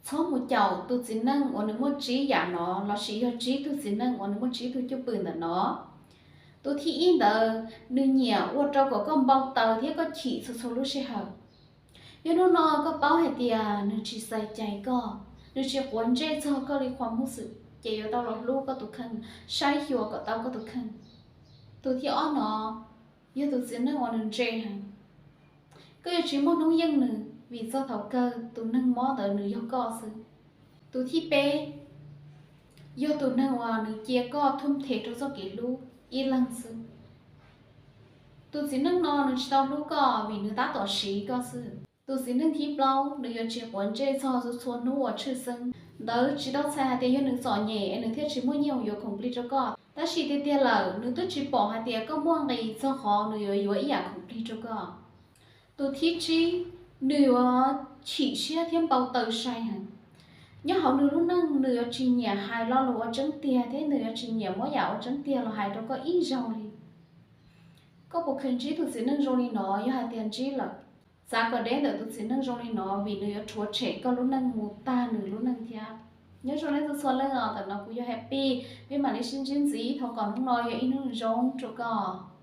Txhob mus caum tus txiv neej uas nws muaj tsib yam no lossis yog tsib tug txiv neej uas nws muaj tsib tug cwj pwm ntawm no. Tus thib ib ntawd nws nyiam ua rau kom koj npau taws thiab koj chim txhua txhua lub sij hawm. Yog hnub no koj paub hais tias nws tsis txais cai koj, nws tsis quav ntsej txog koj li qhov muaj xwm, ces yuav tau los hlub koj tus kheej, saib xyuas kom tau koj tus kheej. Tus thib ob no yog tus txiv neej uas nws ntse heev. Koj yuav tsis muaj hnub yeej nws vim txog thaum kawg tus neeg mob ntawd nws yog koj xwb. Tus thib peb yog tus neeg uas nws cia koj thub them rau txoj kev hlub ib leeg xwb. Tus txiv neej no nws tsis tau hlub koj vim nws tab tom siv koj xwb. Tus txiv neej thib plaub nws yuav tsis quav ntsej txog txhua txhua hnub uas tshwj xeeb. Ntawd tsis tau txhais hais tias yog nws txom nyem es nws thiaj tsis muaj nyiaj uas yuav khoom plig rau koj, tab sis tiag tiag lawm nws twb tsis pom hais tias koj muaj nqis txog qhov nws yuav yuav ib yam khoom plig rau koj. Tus thib tsib, nws yuav chim siab thiab npau taws sai heev. Nyob hauv nws lub neej nws yuav tsis nyiam hais lo lus uas tseeb tiag thiab nws yuav tsis nyiam muab yam uas tseeb tiag los hais rau koj ib zaug li. Koj puas kheev ntsib tus txiv neej zoo li no? Yog hais tias ntsib lawm, txav kom deb ntawm tus txiv neej zoo li no vim nws yuav rhuav tshem koj lub neej mus tag nws lub neej thiab. Nyob zoo nej txhua txhua leej os, ntawm no kuv yog Happy, peb mam li sib ntsib ntxiv, thov kom hnub no yog ib hnub zoo rau koj.